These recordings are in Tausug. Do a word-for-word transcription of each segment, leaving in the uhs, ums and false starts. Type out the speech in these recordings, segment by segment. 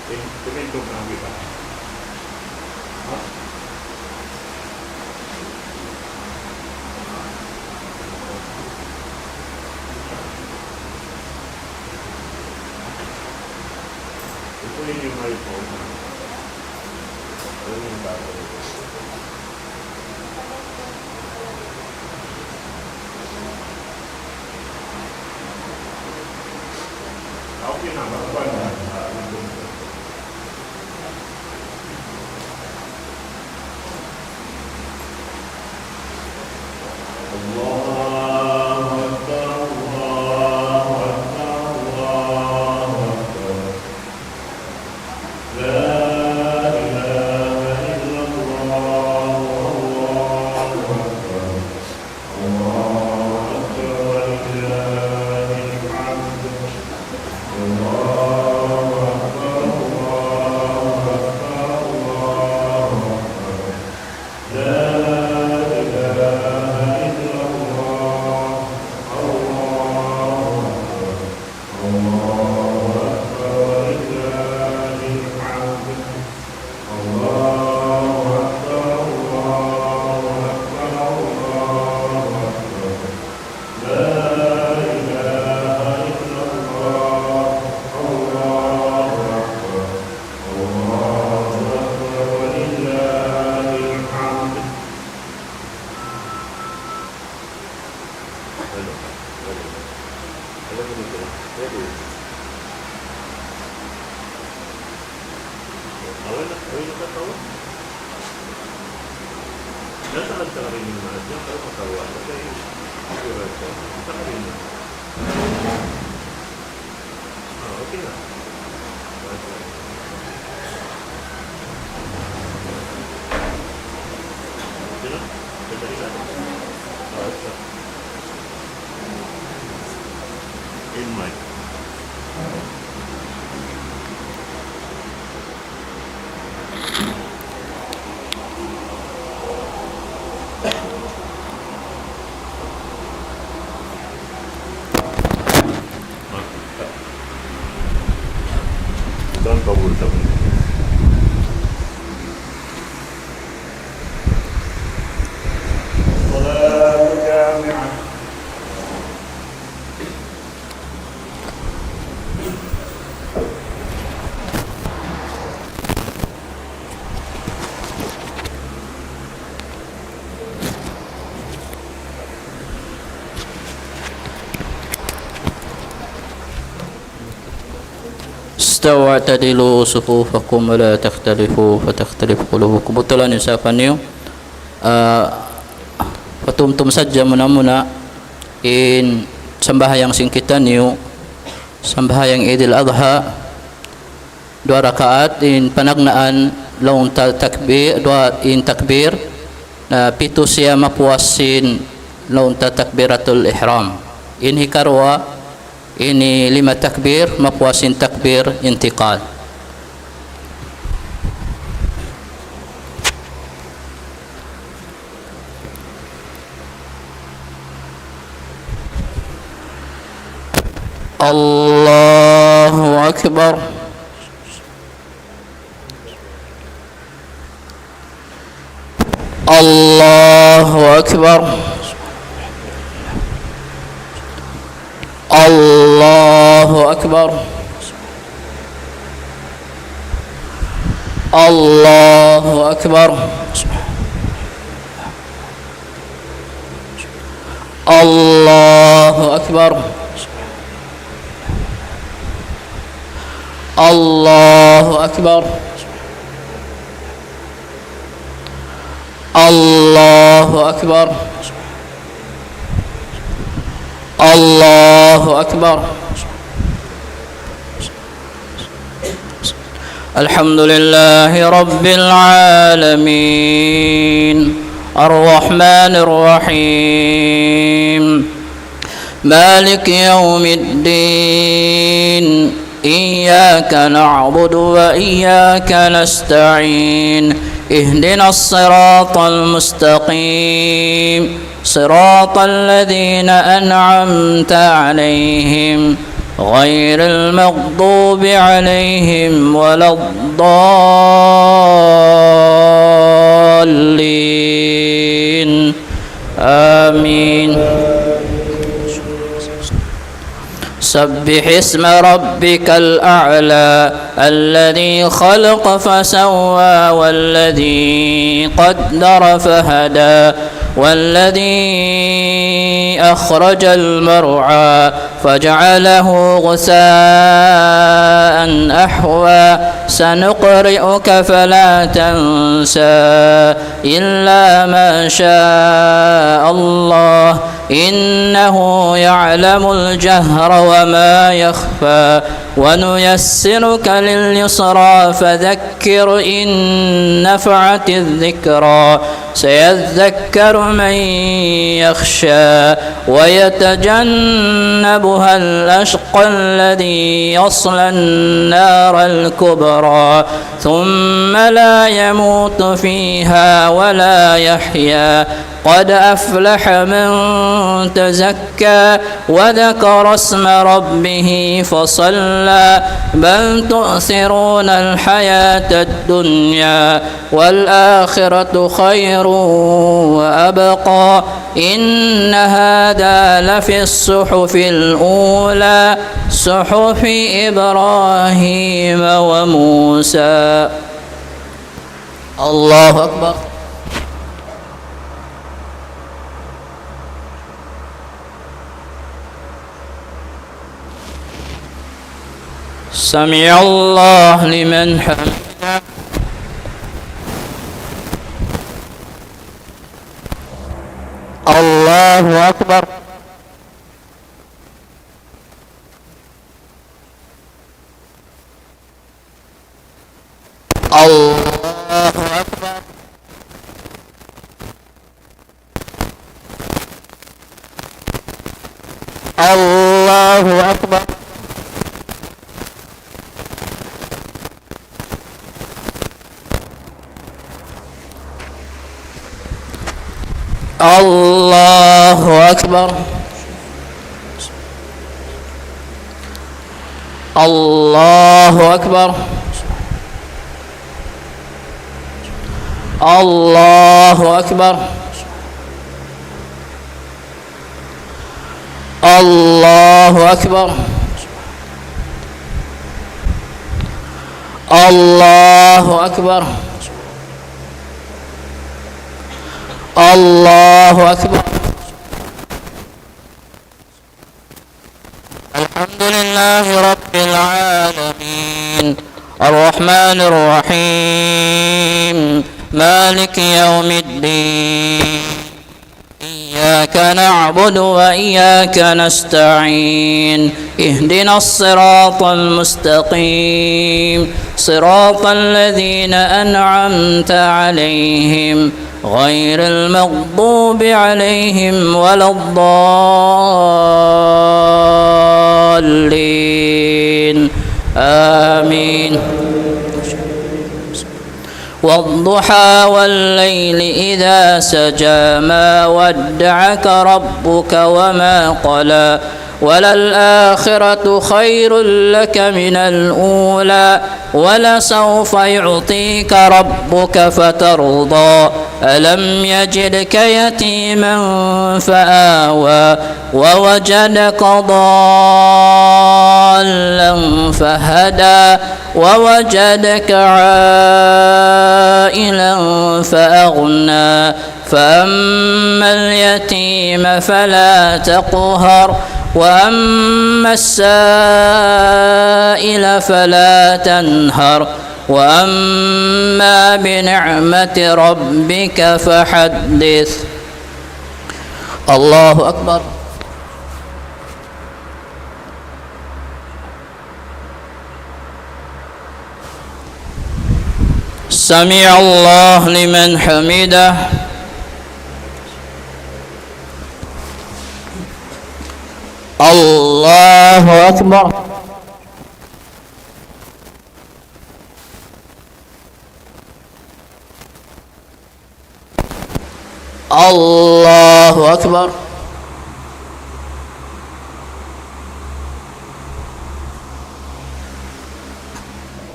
Tumindog na ang iba. Ha? Ito yung may phone. Ayun yung bago. الله أكبر، الله أكبر، الله أكبر. لا إله إلا الله، الله أكبر. الله أكبر ولله الحمد. الله أكبر، الله أكبر، الله أكبر. لا إله إلا الله. الله أكبر. الله أكبر ولله الحمد. الله أكبر، الله أكبر، الله أكبر. لا إله إلا الله. الله أكبر. الله أكبر ولله الحمد. Hello. Hello. Hello, hello, hello. Hello. Awal na, awal na ka tao? Nasa ka sa karinig na siya, pero matawa na kayo. Sigurado. Sa karinig. Ah, okay na. Okay na? Sandali lang. Ah, isa. In my Don't go with them. الصلاة جامعة. استووا اعتدلوا صفوفكم ولا تختلفوا فتختلف قلوبكم. Butulan in sapa niyu. Ah, patumtum sadja muna-muna in sambahayang sin kitaniyu, sambahayang Idil Adha, duwa rakaat, in panagnaan laung ta takbir, duwa in takbir, na pitu siya mapuas sin laung ta takbiratul ihram. In hikaruwa, ini lima takbir, mapuas sin takbir intiqal. الله أكبر. الله أكبر. الله أكبر. الله أكبر. الله أكبر. الله أكبر. الله أكبر. الله أكبر. الحمد لله رب العالمين. الرحمن الرحيم. مالك يوم الدين. إياك نعبد وإياك نستعين. اهدنا الصراط المستقيم. صراط الذين أنعمت عليهم غير المغضوب عليهم ولا الضالين. آمين. سبح اسم ربك الأعلى الذي خلق فسوى والذي قدر فهدى والذي أخرج المرعى فجعله غثاء أحوى سنقرئك فلا تنسى إلا ما شاء الله إنه يعلم الجهر وما يخفى ونيسرك لليسرى فذكر إن نفعت الذكرى سيذكر من يخشى ويتجنبها الأشقى الذي يصلى النار الكبرى ثم لا يموت فيها ولا يحيا قد أفلح من تزكى وذكر اسم ربه فصلى بل تؤثرون الحياة الدنيا والآخرة خير وأبقى إن هذا لفي الصحف الأولى صحف إبراهيم وموسى. الله أكبر. سمع الله لمن حمده. الله أكبر. الله أكبر. الله أكبر. الله أكبر. الله أكبر. الله أكبر. الله أكبر. الله أكبر. الله أكبر. الحمد لله رب العالمين. الرحمن الرحيم. مالك يوم الدين. إياك نعبد وإياك نستعين. اهدنا الصراط المستقيم. صراط الذين أنعمت عليهم غير المغضوب عليهم ولا الضالين. آمين. والضحى والليل إذا سجى ما ودعك ربك وما قلى وللآخرة خير لك من الأولى ولسوف يعطيك ربك فترضى ألم يجدك يتيما فآوى ووجدك ضالا فهدى ووجدك عائلا فأغنى فأما اليتيم فلا تقهر وأما السائل فلا تنهر وأما بنعمة ربك فحدث. الله أكبر. سمع الله لمن حمده. الله أكبر. الله أكبر.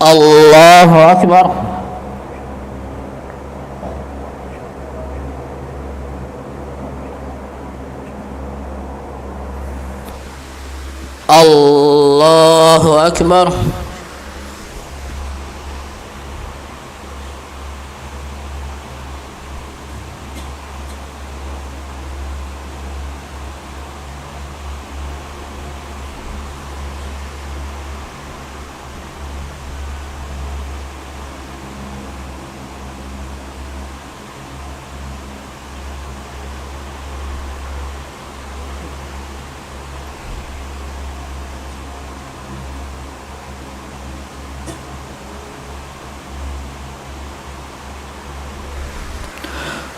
الله أكبر. الله أكبر.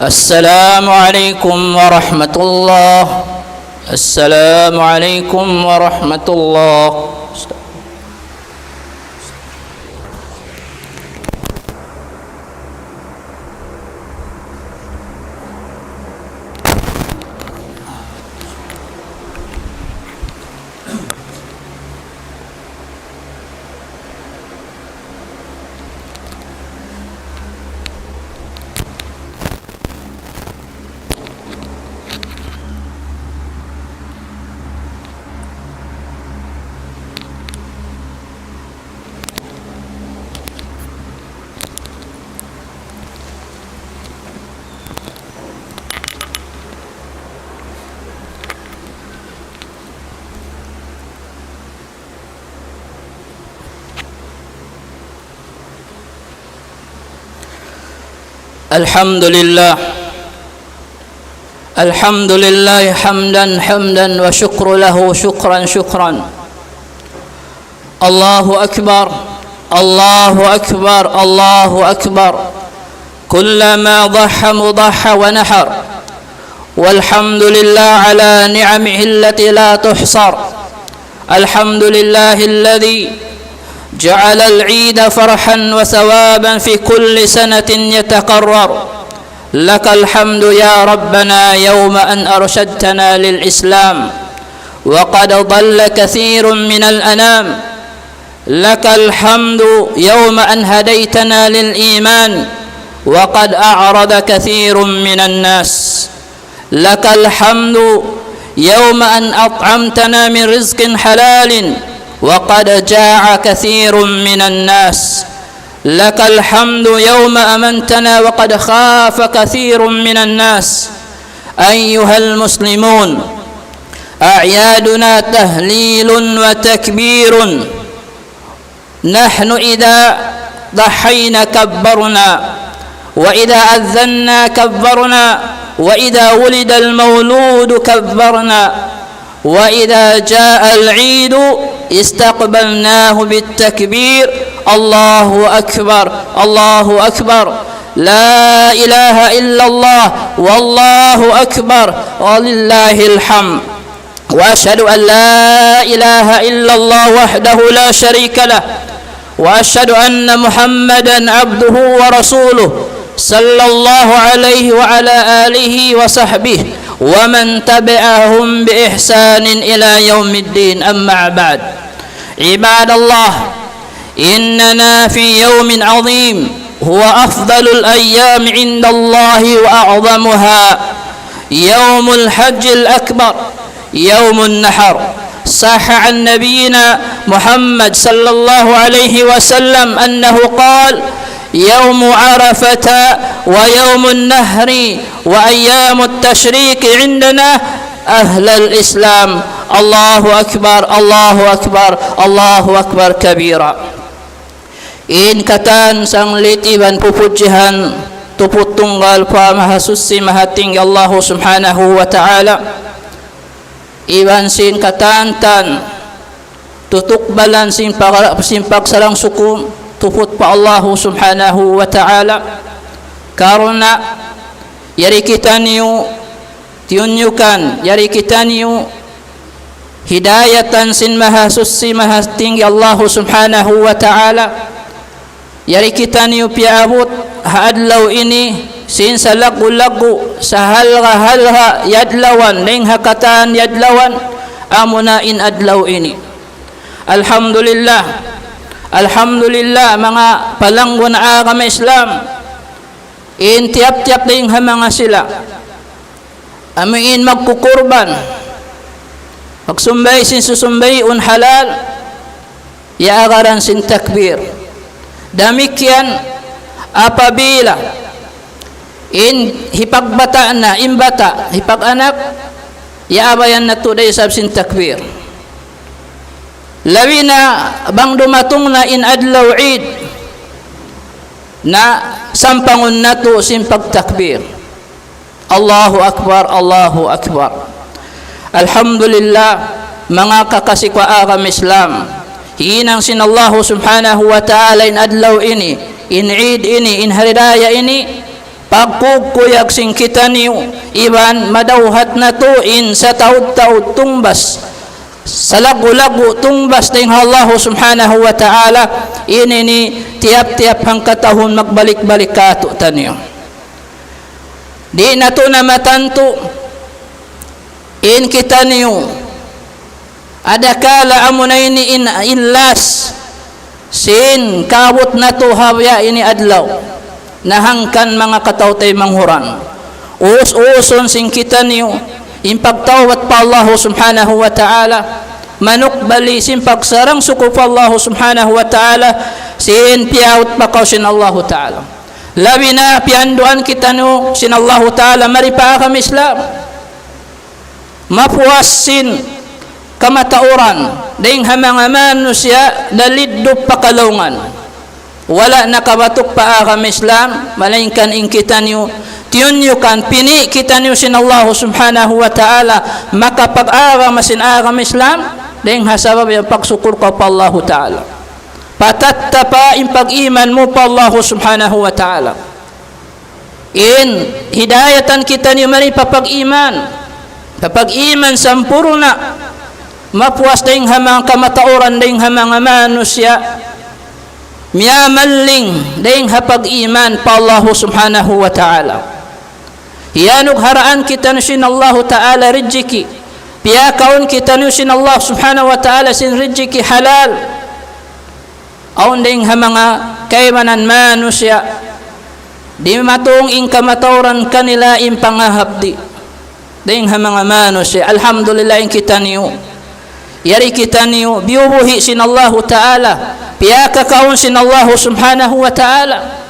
السلام عليكم ورحمة الله. السلام عليكم ورحمة الله. الحمد لله. الحمد لله حمدا حمدا وشكر له شكرا شكرا. الله أكبر، الله أكبر، الله أكبر. كلما ضح مضح ونحر. والحمد لله على نعمه التي لا تحصر. الحمد لله الذي جعل العيد فرحا وثوابا في كل سنة يتكرر. لك الحمد يا ربنا يوم أن أرشدتنا للإسلام، وقد ضل كثير من الأنام. لك الحمد يوم أن هديتنا للإيمان، وقد أعرض كثير من الناس. لك الحمد يوم أن أطعمتنا من رزق حلال، وقد جاع كثير من الناس. لك الحمد يوم أمنتنا، وقد خاف كثير من الناس. أيها المسلمون، أعيادنا تهليل وتكبير. نحن إذا ضحينا كبرنا، وإذا أذنا كبرنا، وإذا ولد المولود كبرنا، وإذا جاء العيد استقبلناه بالتكبير: الله أكبر، الله أكبر، لا إله إلا الله، والله أكبر، ولله الحمد. وأشهد أن لا إله إلا الله وحده لا شريك له، وأشهد أن محمدا عبده ورسوله، صلى الله عليه وعلى آله وصحبه ومن تبعهم بإحسان إلى يوم الدين. أما بعد، عباد الله، إننا في يوم عظيم، هو أفضل الأيام عند الله وأعظمها، يوم الحج الأكبر، يوم النحر. صح عن نبينا محمد صلى الله عليه وسلم أنه قال: يوم عرفة ويوم النحر وأيام التشريق عندنا أهل الإسلام. الله أكبر، الله أكبر، الله أكبر كبيرا. In katan sanglit iban pupudjihan tuput tunggal pa Mahasuchi Mahatinggi Allahu Subhanahu wa Ta'ala. Iban sin katantan tutukbalan sin pag-, sin pagsarang-sukul tuput pa Allahu Subhanahu wa Ta'ala. Karna' yari kitaniyu tiyunyukan, yari kitaniyu hidayatan sin Mahasuchi Mahatinggi Allahu Subhanahu wa Ta'ala. Yari kitaniyu piyaabut ha adlaw ini sin salaggu'-laggu', sahalga'-halga' yadlawan, dayn ha katan yadlawan, amuna in adlaw ini. Alhamdulillah, Alhamdulillah, manga palanggun agama Islam, in tiyap-tiyap dayn ha manga sila, amu in magkukurban, magsumbay sin susumbayun halal, iyaagaran sin takbir. Damikkiyan apabila in hipagbata' na, in bata', hipag-anak, iyaabayan natu' da isab sin takbir. Labi na bang dumatung na in adlaw Eid, na sampangun natu' sin pagtakbir. Allahu Akbar, Allahu Akbar. Alhamdulillah, manga kakasi ku agama Islam. Hinang sin Allahu Subhanahu wa Ta'ala in adlaw ini, in Eid ini, in hari raya ini, pagkukuyag sin kitaniyu, iban madawhat natu' in sataud-taud tungbas, salaggu'-laggu' tungbas dayn ha Allahu Subhanahu wa Ta'ala, ini ini tiyap-tiyap hangkatahun magbalik-balik kātu'niyu. Di' natu' na matantu in kitaniyu, adakala amuna ini in, in last sin kaabut natu' ha biya' ini adlaw. Na hangkan manga kataw-taymanghuran, us-usun sin kitaniyu in pagtawbat pa Allahu Subhanahu wa Ta'ala, manukbali sin pagsarang-suku pa Allahu Subhanahu wa Ta'ala, sin piyaut pa kaw sin Allahu Ta'ala. Labi na piyanduan kitaniyu sin Allahu Ta'ala mari pa agama Islam. Mapuas sin kamatauran dayn ha manga manusiya' naliddup pa kalaungan. Wala' nakabatuk pa agama Islam, malaingkan in kitaniyu, tiyunyukan, pini' kitaniyu sin Allahu Subhanahu wa Ta'ala, makapag-agama sin agama Islam, dayn ha sabab yan pagsukur kaw pa Allahu Ta'ala. Patattapa in pag-iman mu pa Allahu Subhanahu wa Ta'ala. In hidayatan kitaniyu mari pa pag-iman, pa pag-iman sampurna', mapuas dayn ha manga kamatauran dayn ha manga manusiya', miyamalling dayn ha pag-iman pa Allahu Subhanahu wa Ta'ala. Iyanugharaan kitaniyu sin Allahu Ta'ala rijiki', piyakaun kitaniyu sin Allah Subhanahu wa Ta'ala sin rijiki' halal. Awn dayn ha manga kaibanan manusiya', dimatung in kamatauran kanila in pangahapdi'. Dayn ha manga manusiya', alhamdulillah, in kitaniyu, yari kitaniyu biyubuhi' sin Allahu Ta'ala, piyakakaun sin Allahu Subhanahu wa Ta'ala.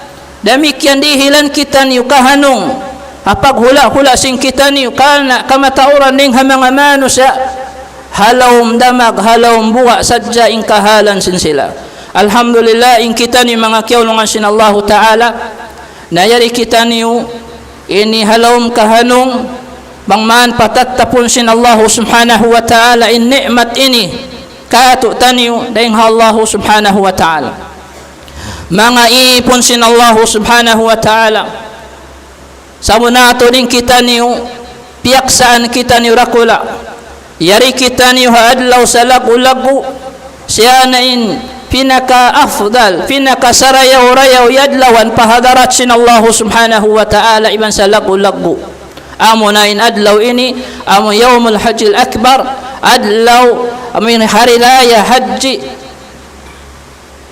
Damikkiyan dihilan kitaniyu kahanung ha paghula'-hula' sin kitaniyu, karna' kamatauran dayn ha manga manusiya', ha lawm damag, ha lawm buga' sadja in kahalan sin sila. Alhamdulillah, in kitaniyu manga kiyaulungan sin Allahu Ta'ala, na yari kitaniyu ini ha lawm kahanung, bang man patattapun sin Allahu Subhanahu wa Ta'ala in ni'mat ini kātu'niyu dayn ha Allahu Subhanahu wa Ta'ala. Manga ipun sin Allahu Subhanahu wa Ta'ala, sabunnal tuud in kitaniyu, piyaksaan kitaniyu dakula'. Yari kitaniyu ha adlaw salaggu'-laggu', siya na in pinaka afdal, pinaka sarayaw-rayaw adlawan pa hadarat sin Allahu Subhanahu wa Ta'ala iban salaggu'-laggu'. Amuna in adlaw ini, amu Yawmul Hajjil Akbar, adlaw, amu in hari raya hajji.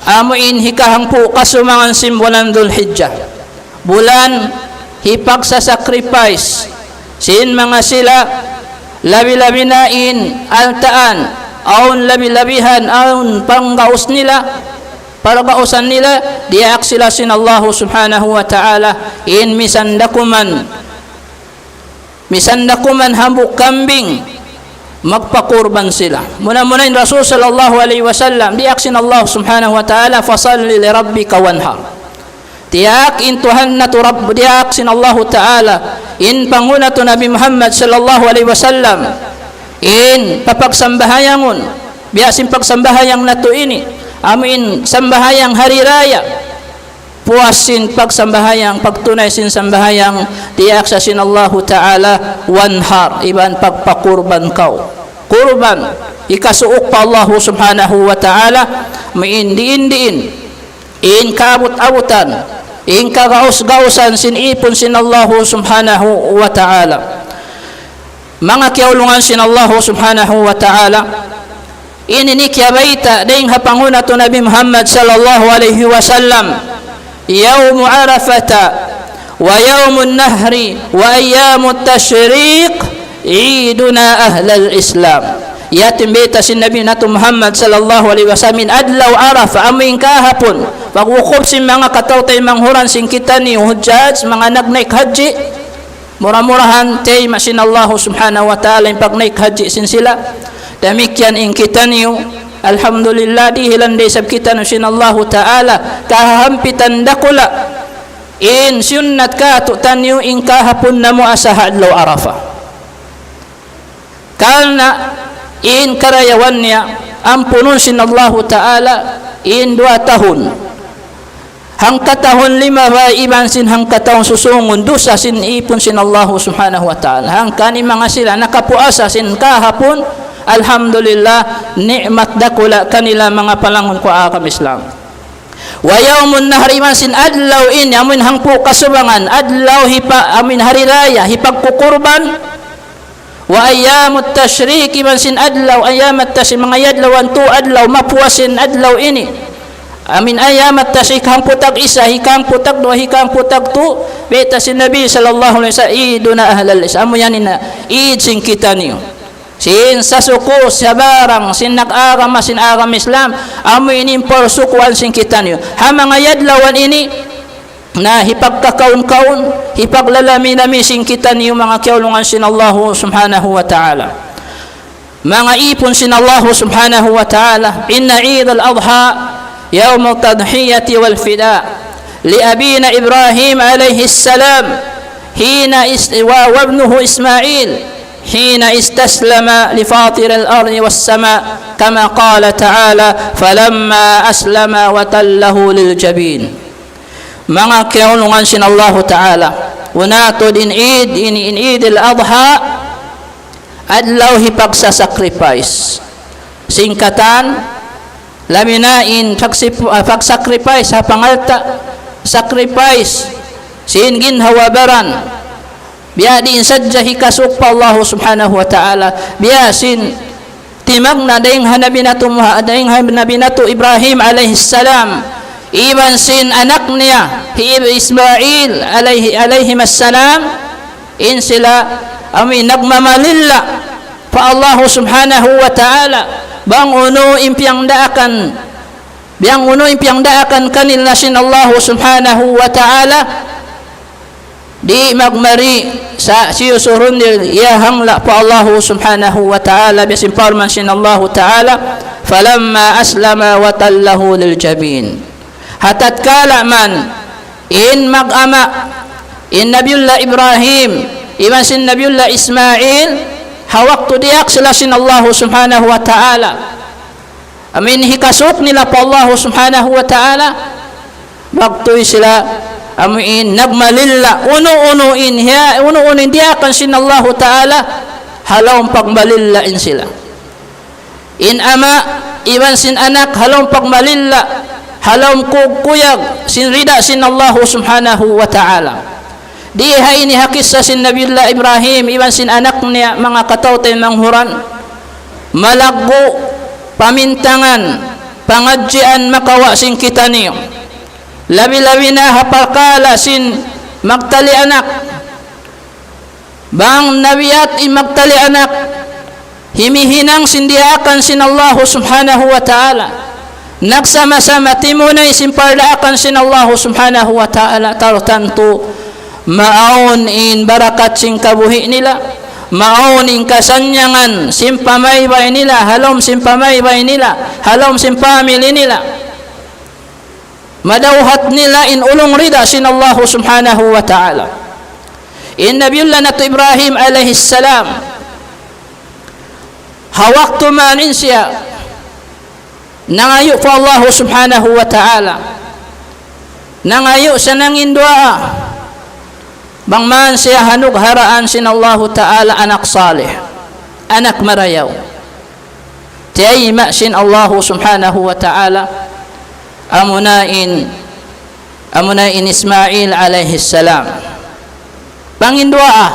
Amu in hikahangpu' kasumangan sin bulan Dhul Hijjah. Bulan hipagsasacrifice sin manga sila, labi-labi na in altaan, awn labi-labihan, awn panggaus nila, paragausan nila, diyaak sila sin Allahu Subhanahu wa Ta'ala, in misan da kuman misan da kuman hambuuk kambing, magpakurban sila. Muna-muna in Rasul sallallahu alayhi wasallam, diyaak sin Allah Subhanahu wa Ta'ala, فَصَلِّ لِرَبِّكَ وَانْحَرْ. Diyaak in Tuhan natu' Rabb, diyaak sin Allahu Ta'ala, in panghu' natu' Nabi Muhammad sallallahu alayhi wasallam, in papagsambahayangun, biya' sin pagsambahayang natu' ini, amu in sambahayang hari raya, puas sin pagsambahayang, pagtunay sin sambahayang, diyaak sa sin Allahu Ta'ala, وَانْحَرْ, iban pagpakurban kaw. Kurban, hikasuuk pa Allahu Subhanahu wa Ta'ala, amu in diin-diin in kaabut-abutan, in kagaus-gausan sin ipun sin Allahu Subhanahu wa Ta'ala. Manga kiyaulungan sin Allahu Subhanahu wa Ta'ala, Ini in kiyabayta' dayn ha panghu' natu' Nabi Muhammad sallallahu alayhi wasallam, يوم عرفة ويوم النحر وأيام التشريق عيدنا أهل الإسلام. Yadtu in bayta' sin Nabi natu' Muhammad sallallahu alayhi wasallam, in adlaw Arafah, amu in kahapun, pagwukup sin manga kataw-taymanghuran sin kitaniyu hujjaj, manga nagnaik hajji, mura-murahan tayma' sin Allahu subhanahu wa ta'ala in pagnaik hajji sin sila. Damikkiyan in kitaniyu, alhamdulillah, dihilan da isab kitaniyu sin Allahu ta'ala kahahampitan dakula'. In sunnat kātu'niyu in kahapun namuasa ha adlaw Arafah. Karna' in karayawan niya, ampunun sin Allahu ta'ala in duwa tahun. Hangka tahun limabay iban sin hangka tahun susungun, dusa sin ipun sin Allahu subhanahu wa ta'ala. Hangkan in manga sila nakapuasa sin kahapun, alhamdulillah, ni'mat dakula' kanila manga palangun ku agama Islam. ويوم النحر, iban sin adlaw ini, amuin hangpu' kasubangan, adlaw hipa-, amuin hari raya, hipagkukurban. وأيام التشريق, iban sin adlaw, ayyam at-tashriq, manga adlaw, antu adlaw, mapuas sin adlaw ini. Amuin ayyam at-tashriq, hangpu' tag-isa, hangpu' tagduwa, hangpu' tagtū, bayta' sin Nabi sallallahu alayhi wasallam, عيدنا أهل الإسلام, amu yan in Eid sin kitaniyu. Sin sasuku, sabarang, sin nag-agama, sin agama Islam, amu ini in parsukuan sin kitaniyu. Ha manga adlaw ini, na hipagkakaun-kaun, hipaglalami-lami sin kitaniyu manga kiyaulungan sin Allahu subhanahu wa ta'ala. Manga ipun sin Allahu subhanahu wa ta'ala, إن عيد الأضحى يوم التضحية والفداء لأبينا إبراهيم عليه السلام حين است-، و-، وابنه إسماعيل حين استسلم لفاطر الأرض والسماء، كما قال تعالى: فلما أسلما وتله للجبين. Manga kiyaulungan sin Allahu ta'ala, unu tuud in Eid, in, in Eid al-Adha, adlaw hipagsa-sacrifice. Sin katan, labi na in pagsip-, ah, pag-sacrifice ha pangalta', sacrifice sin ginhawa-baran. Biya' diin sadja hikasuk pa Allahu subhanahu wa ta'ala. Biya' sin timagna' dayn ha Nabi natu' Muha-, dayn ha Nabi natu' Ibrahim alayhi salam, iban sin anak niya, hi Ib-, Ismail alayhi, alayhim assalam, in sila amuin nagmamalilla pa Allahu subhanahu wa ta'ala, bang unu in piyangdaakan, bang unu in piyangdaakan kanila sin Allahu subhanahu wa ta'ala, di' magmari sa' siyusurun nila, iyahangla' pa Allahu subhanahu wa ta'ala, biya' sin parman sin Allahu ta'ala, فلما أسلما وتله للجبين. Ha tatkala man in mag-ama', in Nabiullah Ibrahim, iban sin Nabiullah Ismail, ha waktu diyaak sila sin Allahu subhanahu wa ta'ala, amuin hikasuk nila pa Allahu subhanahu wa ta'ala, magtuy sila, amuin nagmalilla, unu-unu in hiya-, unu-unu in diyaakan sin Allahu ta'ala, ha lawm pagmalilla in sila. In ama', iban sin anak, ha lawm pagmalilla, ha lawm kug-, kuyag, sin rida sin Allahu subhanahu wa ta'ala. Di ha ini ha kissa sin Nabiullah Ibrahim, iban sin anak niya, manga kataw-taymanghuran. Malaggu' pamintangan, pangadjian makawa' sin kitaniyu. Labi-labi na ha parkala' sin magtali anak. Bang nabiat in magtali anak, himihinang sin diyaakan sin Allahu subhanahu wa ta'ala. Nagsama-sama timunay sin pardaakan sin Allahu subhanahu wa ta'ala, tartantu maawn in barakat sin kabuhi' nila, maawn in kasannyangan sin pamaybay nila, ha lawm sin pamaybay nila, ha lawm sin family nila. Madawhat nila in ulung rida sin Allahu subhanahu wa ta'ala. In Nabiullah natu' Ibrahim alayhi salam, ha waktu man in siya nangayu' pa Allahu subhanahu wa ta'ala, nangayu' siya, nangin duwaa, bang man siya hanugharaan sin Allahu ta'ala anak salih, anak marayaw. Tiyayma' sin Allahu subhanahu wa ta'ala, amuna in, amuna in Ismail alayhi salam. Pangin duwaa,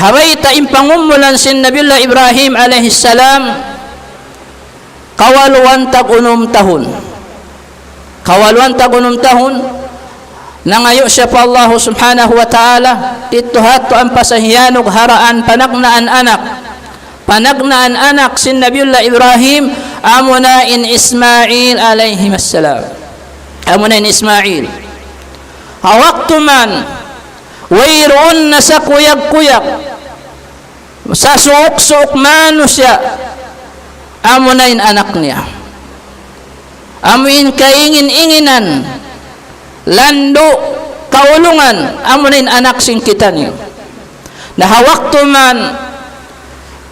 ha bayta' in pangumulan sin Nabiullah Ibrahim alayhi salam, kawaluan tag-unum tahun. Kawaluan tag-unum tahun, nangayu' siya pa Allah Subhanahu wa Ta'ala, didtu ha yadtu ampa sa hiyanug ha daan panagnaan anak. Panagnaan anak sin Nabiullah Ibrahim, amuna in Ismail alayhi salam. Amuna in Ismail. Ha waktu man, wayruun na sakuyag-kuyag, sasuuk-suuk manusiya', amuna in anak niya. Amu in kaingin-inginan, landu', kaulungan, amuna in anak sin kitaniyu. Na ha waktu man,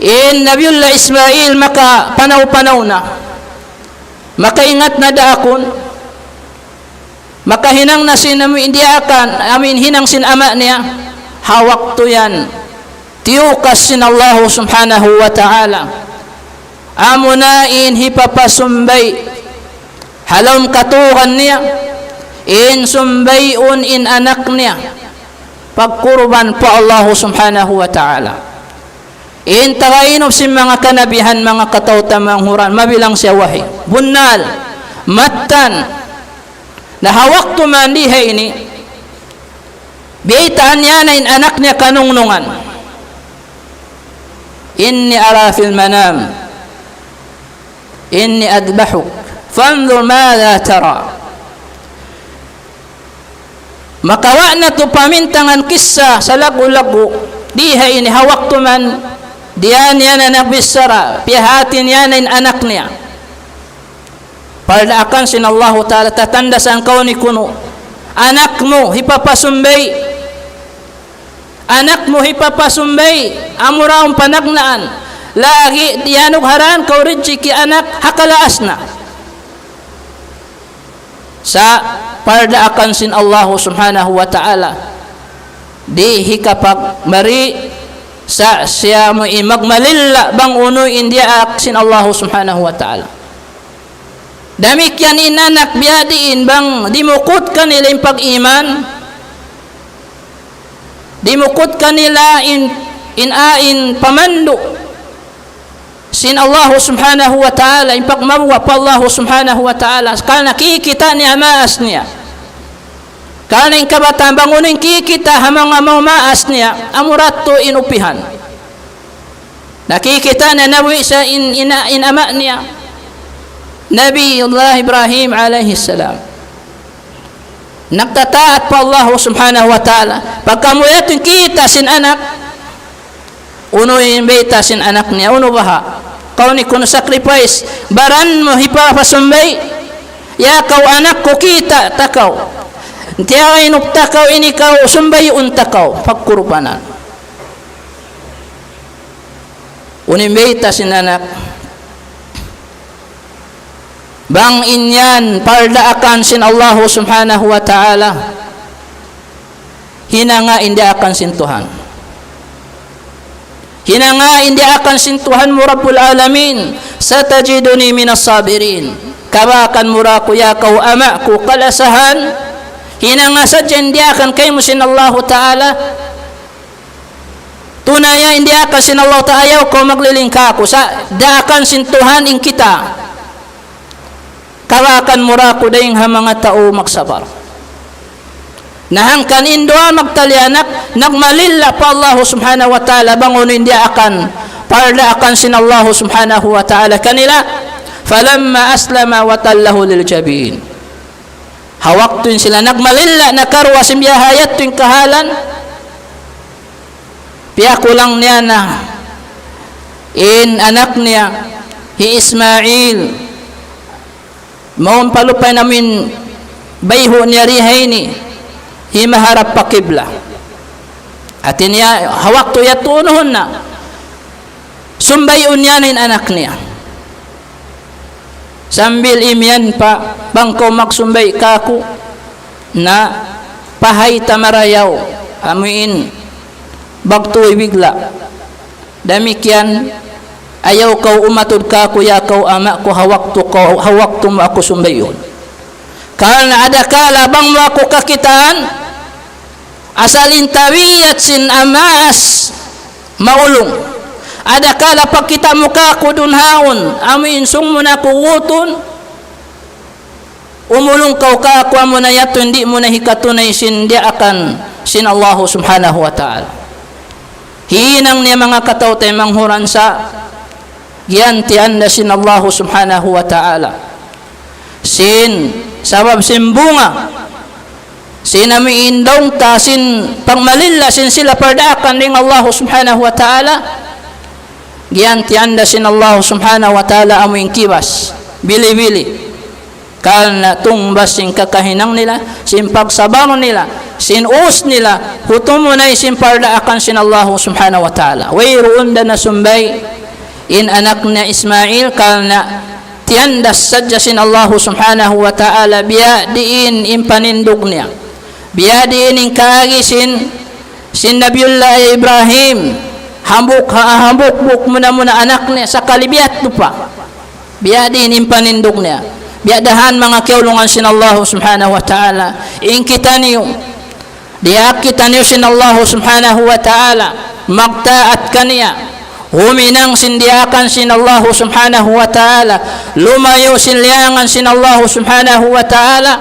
in Nabiullah Ismail makapanaw-panaw na, makaingat na daakun, makahinang na sin amu in diyaakan, amu in hinang sin ama' niya, ha waktu yan, tiyukas sin Allah Subhanahu wa Ta'ala. Amuna in hipapasumbay' ha lawm katuran niya, in sumbayun in anak niya, pagkurban pa Allah Subhanahu wa Ta'ala. In taga inup sin manga kanabihan, manga kataw-taymanghuran, mabilang siya wahi. Bunnal, mattan. Na ha waktu man di ha ini, biyaytaan niya na in anak niya kanungnungan. إني أرى في المنام أني أذبحك فانظر ماذا ترى. Makawa' natu' pamintangan kissa salaggu'-laggu', di ha ini ha waktu man, diya niya na nagbichara, piyahāti niya na in anak niya. Pardaakan sin Allahu Ta'ala, tatandasan kaw ni kunu'. Anak mu, hipapasumbay'. Anak mu, hipapasumbay'. Amura in panagnaan. Lagi' diyanugharaan kaw rijiki anak, ha kalaas na. Sa' pardaakan sin Allahu Subhanahu wa Ta'ala. Di' hikapagmari sa' siya mu in magmalilla bang unu in diyaak sin Allahu Subhanahu wa Ta'ala. Damikkiyan in anak biyadiin bang dimukut kanila in pag-iman, dimukut kanila in, in ain pamandu' sin Allahu Subhanahu wa Ta'ala, in pagmabuga' pa Allahu Subhanahu wa Ta'ala, karna' kikita' niya maas niya. Karna' in kabataan bang unu in kikita' ha manga maas niya, amura yadtu in upihan. Na kikita' niya nabuhi' sa in, in, in ama' niya, Nabiullah Ibrahim alayhi salam. Nagtataat pa Allahu Subhanahu wa Ta'ala. Pagka amu yadtu in kita' sin anak, unu in bayta' sin anak niya, unu baha'? Kaw ni kunu' sacrifice, baran mu hipapasumbay', ya kaw anak ku kita' ta kaw. Tiyaga inup ta kaw ini kaw sumbayun ta kaw, pagkurbanan. Unu in bayta' sin anak? Bang in yan pardaakan sin Allahu Subhanahu wa Ta'ala, hinanga in diyaakan sin Tuhan. Hinanga in diyaakan sin Tuhan mu Rabbul Alamin, ستجدني من الصابرين. Kabakan mu da aku ya kaw ama' ku kalasahan, hinanga sadja in diyaakan kaymu sin Allahu Ta'ala, tunaya in diyaakan sin Allah Ta'ala, ayaw kaw magliling kāku', sa' daakan sin Tuhan in kita. Kabakan mu da aku dayng ha manga tau magsabar. Na hangkan in duwa magtalianak, nagmalilla pa Allah Subhanahu wa Ta'ala, bang unu in diyaakan, pardaakan sin Allah Subhanahu wa Ta'ala kanila, فلما أسلما وتله للجبين. Ha waktu in sila nagmalilla na karuwa sin biya' ha yadtu in kahalan, piyakulang niya na in anak niya, hi Ismail, mawn pa lupay namin bayhu' niya di ha ini, himaharap pa kibla. Hāti niya, ha waktu yadtu unuhun na, sumbayun niya na in anak niya. Sambil imiyan pa, bang kaw magsumbay kāku', na pahay ta marayaw, amuin, bagtu ibigla'. Damikkiyan, ayaw kaw umatud kāku', ya kaw ama' ku, ha waktu kaw, ha waktu mu aku sumbayun. Karna' adakala bang mu aku kakitaan, asal in tabiat sin maas maulung. Adakala pagkita' mu kāku' duun haun, amu in sūng mu na aku gutun, umulung kaw kāku', amu na yadtu in di' mu na hikatunay sin diyaakan sin Allahu Subhanahu wa Ta'ala. Hinang niya manga kataw-taymanghuran sa' giyantian da sin Allahu Subhanahu wa Ta'ala. Sin, sabab sin bunga, sin amu in daung ta, sin pagmalilla sin sila pardaakan dayn ha Allahu Subhanahu wa Ta'ala, giyantian da sin Allahu Subhanahu wa Ta'ala amu in kibas, bili-bili. Karna' tungbas sin kakahinang nila, sin pagsabar nila, sin us nila, hutumunay sin pardaakan sin Allahu Subhanahu wa Ta'ala. Wayruun da nasumbay in anak niya Ismail, karna' tiyandas sadja sin Allahu Subhanahu wa Ta'ala, biya' diin in panindug niya. Biya' diin in kaagi sin, sin Nabiyullah Ibrahim, hambuuk ha, hambuuk-buuk muna-muna anak niya, sakali biya' tu pa. Biya' diin in panindug niya. Biya' da han manga kiyaulungan sin Allahu Subhanahu wa Ta'ala. In kitaniyu, diyaak kitaniyu sin Allahu Subhanahu wa Ta'ala, magtaat kaniya, huminang sin diyaakan sin Allahu Subhanahu wa Ta'ala, lumayu' sin liyangan sin Allahu Subhanahu wa Ta'ala.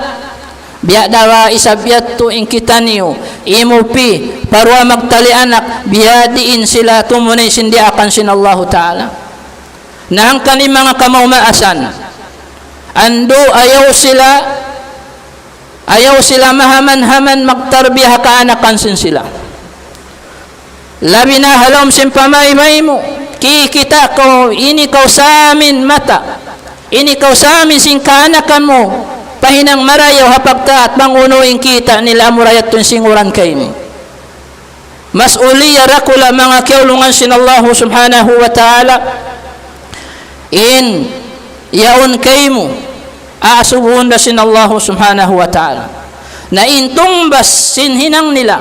Biya' da isab yadtu in kitaniyu, imupi, pa duwa magtali anak, biya' diin sila tumunay sin diyaakan sin Allahu Ta'ala. Na hangkan in manga kamaas-maasan, andu' ayaw sila, ayaw sila mahaman-haman magtarbiya ha kaanakan sin sila. Labi na ha lawm sin pamaybay mu, kikita' kaw, ini kaw samin mata, ini kaw samin sin kaanakan mu, pahinang marayaw ha pagtaat, bang unu in kita' nila, amura yadtu in singuran kaymu. Mas'uliya dakula', manga kiyaulungan sin Allahu Subhanahu wa Ta'ala, in yaun kaymu, asubuhun da sin Allahu Subhanahu wa Ta'ala. Na in tungbas sin hinang nila,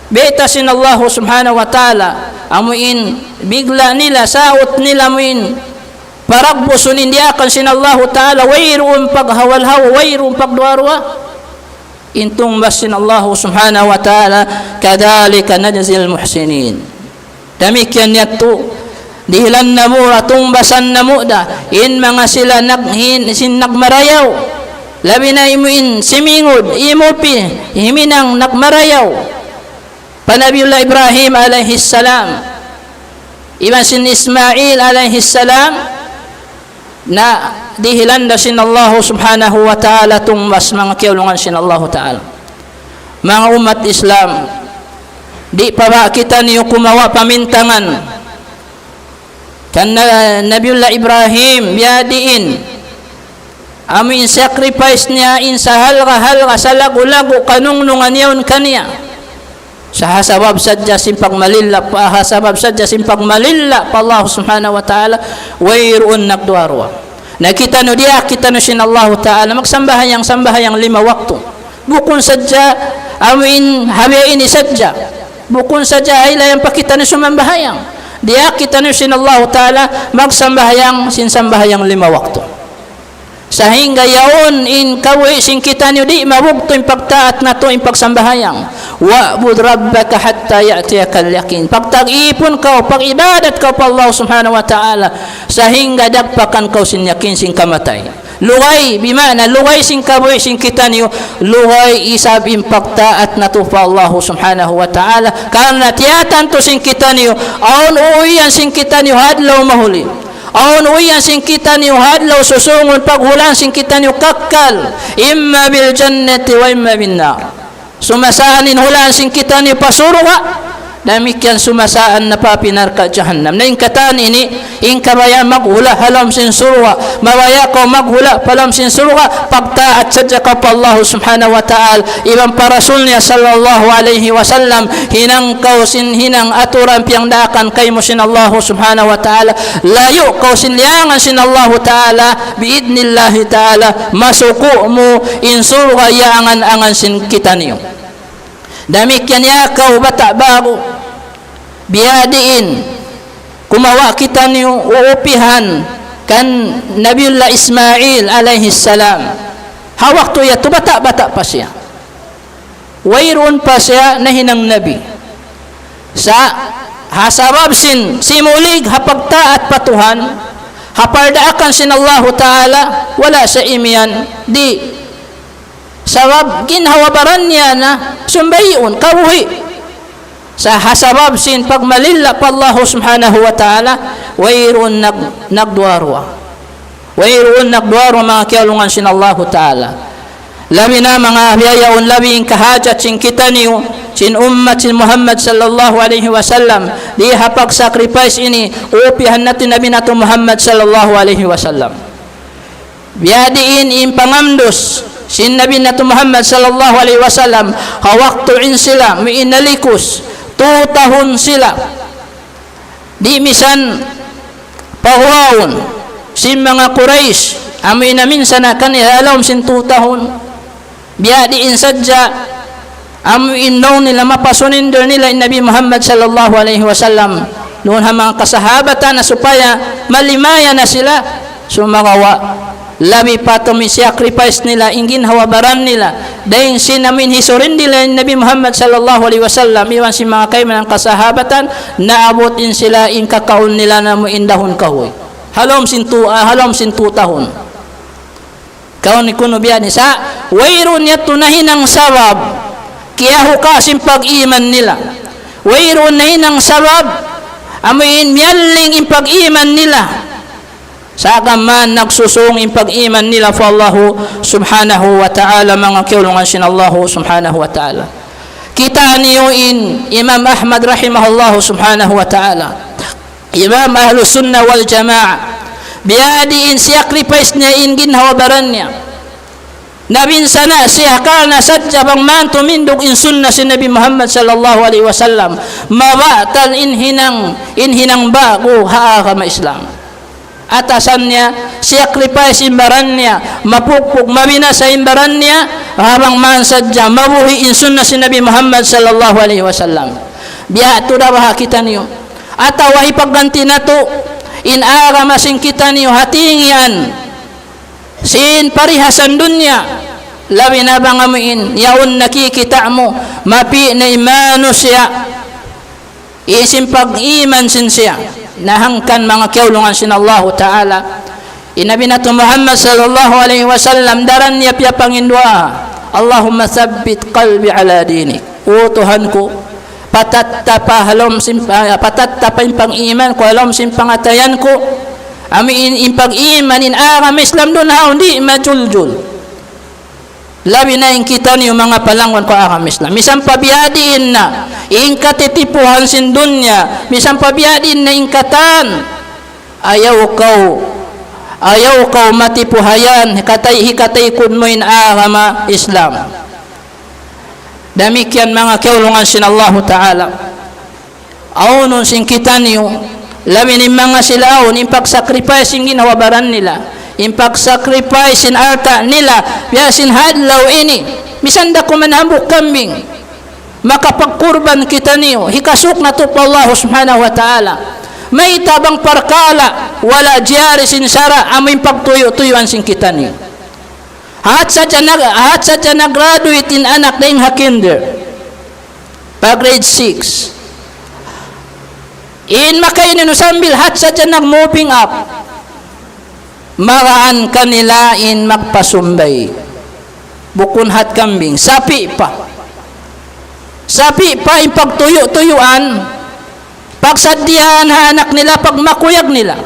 bayta' sin Allahu Subhanahu wa Ta'ala, amu in bigla' nila, saut nila, amu in paragbusun in diyaakan sin Allahu Ta'ala, wayruun paghawal-hawal, wayruun pagduwa-ruwa. In tungbas sin Allahu Subhanahu wa Ta'ala, كذلك نجزي المحسنين. Damikkiyan yadtu, dihilan namu' da, tungbasan namu' da in manga sila naghin-, sin nagmarayaw. Labi na imu in simingud, imupi, himinang nagmarayaw pa Nabiullah Ibrahim alayhi salam, iban sin Ismail alayhi salam, na dihilan da sin Allahu Subhanahu wa Ta'ala tungbas, manga kiyaulungan sin Allahu Ta'ala. Manga ummat Islam, di' pa ba kitaniyu kumawa' pamintangan kan Na-, Nabiullah Ibrahim, biya' diin amu in sacrifice niya, in sahalga'-halga', salagu'-lagu' kanungnungan yaun kaniya. Sa ha sabab sadja sin pagmalilla pa, ha sabab sadja sin pagmalilla pa Allah Subhanahu wa Ta'ala, wayruun nagduwa-ruwa. Na kitaniyu, diyaak kitaniyu sin Allahu Ta'ala magsambahayang, sambahayang lima waktu. Bukun sadja amu in ha bihaini sadja. Bukun sadja ha ilayang pa kitaniyu sumambahayang. Diyaak kitaniyu sin Allahu Ta'ala magsambahayang sin sambahayang lima waktu. Sahingga yaun in kabuhi' sin kitaniyu di' mabugtu' in pagtaat natu', in pagsambahayang. وَاعْبُدْ رَبَّكَ حَتَّى يَأْتِيَكَ الْيَقِينُ. Pagtag-ipun kaw, pag-ibadat kaw pa Allah Subhanahu wa Ta'ala, sahingga dagpakan kaw sin yakin, sin kamatay. Lugay, bima'na, lugay sin kabuhi' sin kitaniyu, lugay isab in pagtaat natu' pa Allah Subhanahu wa Ta'ala. Karna' tiyatantu sin kitaniyu, awn uwian sin kitaniyu ha adlaw mahuli. Awn uwian sin kitaniyu ha adlaw susūngun, paghulaan sin kitaniyu kakkal, إِمَّا بِالْجَنَّةِ وَإِمَّا بِالنَّارِ. Sumasaan in hulaan sin kitaniyu pa surga', damikkiyan sumasaan na pa api narka' jahannam. Na in katan ini, in kabayaan maghula' ha lawm sin surga', mabaya' kaw maghula' pa lawm sin surga', pagtaat sadja kaw pa Allah Subhanahu wa Ta'ala, iban pa Rasul niya sallallahu alayhi wasallam, hinang kaw sin hinang aturan piyangdaakan kaymu sin Allah Subhanahu wa Ta'ala, layu' kaw sin liyangan sin Allah Ta'ala, bi'idnillahi ta'ala, masuku' mu in surga' iyaangan-angan sin kitaniyu. Damikkiyan ya kaw bata' ba'gu, biya' diin kumawa' kitaniyu uupihan kan Nabiullah Ismail alayhi salam. Ha waktu yadtu bata'-bata' pa siya. Wayruun pa siya nahinang nabi. Sa' Ha sabab sin simulig ha pagtaat pa Tuhan, ha pardaakan sin Allahu Ta'ala, wala' sa imiyan di'. Sabab ginhawa-baran niya na sumbay'un, kabuhi'. Sa' ha sabab sin pagmalilla pa Allahu Subhanahu wa Ta'ala, wayruun nag-, nagduwa-ruwa. Wayruun nagduwa-ruwa manga kiyaulungan sin Allahu Ta'ala. Labi na manga biya' yaun labi in kahajat sin kitaniyu, sin ummat sin Muhammad sallallahu alayhi wasallam, di ha pag-sacrifice ini, upihan natu' Nabi natu' Muhammad sallallahu alayhi wasallam. Biya' diin in pangamdus sin Nabi natu' Muhammad sallallahu alayhi wasallam, ha waktu in sila, amu in nalikus, tu tahun sila. Di' misan paguwaun sin manga Quraysh, amu in amin sana kanila ha lawm sin tu tahun. Biya' diin sadja, amu in laung nila mapasuninder nila in Nabi Muhammad sallallahu alayhi wasallam. Duun ha manga kasahabatan na supaya malimaya na sila. Sumagawa', labi pa tuud in sacrifice nila, in ginhawa-baran nila. Dayn sin amu in hisurindi nila in Nabi Muhammad sallallahu alayhi wasallam, iban sin manga kaibanan kasahabatan, naabut in sila in kakaun nila na amu in dahun kahuy. Ha lawm sin tu-, ah, ha lawm sin tu tahun. Kaun kunu' biya' ini sa', wayruun yadtu nahinang sabab, kiyahuka' sin pag-iman nila. Wayruun nahinang sabab, amu in miyalling in pag-iman nila. Sa' gām nagsusūng in pag-iman nila pa Allahu Subhanahu wa Ta'ala, manga kiyaulungan sin Allahu Subhanahu wa Ta'ala. Kitaa niyu in Imam Ahmad rahimahullahu Subhanahu wa Ta'ala. Imam Ahlus Sunnah wal Jamaah. Biya' diin sacrifice niya in ginhawa-baran niya. Nabinsana' siya karna' sadja bang man tumindug in sunnah sin Nabi Muhammad sallallahu alayhi wasallam. Mabatal in hinang, in hinang ba'gu ha agama Islam. Atasan niya, sacrifice in baran niya, mapukpuk, mabinasa in baran niya, ha bang man sadja mabuhi' in sunnah sin Nabi Muhammad sallallahu alayhi wasallam. Biya' tuud da baha' kitaniyu. Atawa hipagganti natu' in agama sin kitaniyu ha tingian sin parihasan dunya. Labi na bang amu in, yaun nakikita' mu, mapi' na in manusiya'. In sin pag-iman sin siya, na hangkan manga kiyaulungan sin Allahu Ta'ala. In Nabi natu' Muhammad sallallahu alayhi wasallam, daran niya piyapanginduwaa, اللهم ثبت قلبي على دينك. O Tuhan ku, patattapa ha lawm sin, ah, patattapa in pag-iman ku ha lawm sin pangatayan ku. Amu in, in pag-iman, in agama Islam duun ha awn di' majuljul. Labi na in kitaniyu manga palangwan ku agama Islam. Misan pa biya' diin na in katitipuhan sin dunya, misan pa biya' diin na in katan. Ayaw kaw, ayaw kaw matipu ha yan, hikatay, hikataykud mu in agama Islam. Damikkiyan manga kiyaulungan sin Allahu Ta'ala. Awnun sin kitaniyu, labi na in manga sila awn, in pag-sacrifice sin ginhawa-baran nila, in pag-sacrifice sin alta' nila, biya' sin ha adlaw ini, misan da kuman hambuuk kambing, makapagkurban kitaniyu, hikasuuk natu' pa Allah Subhanahu wa Ta'ala. Mayta' bang parkala', wala' jari sin sara', amu in pagtuyu'-tuyuan sin kitaniyu. Hat sadja nag-, hat sadja nag-graduate in anak dayn ha kinder. Pa grade six. In makaininu sambil hat sadja nag-moving up. Magaan kanila in magpasumbay. Bukun hat kambing. Sapi' pa. Sapi' pa in pagtuyu'-tuyuan. Pagsaddihan ha anak nila, pagmakuyag nila.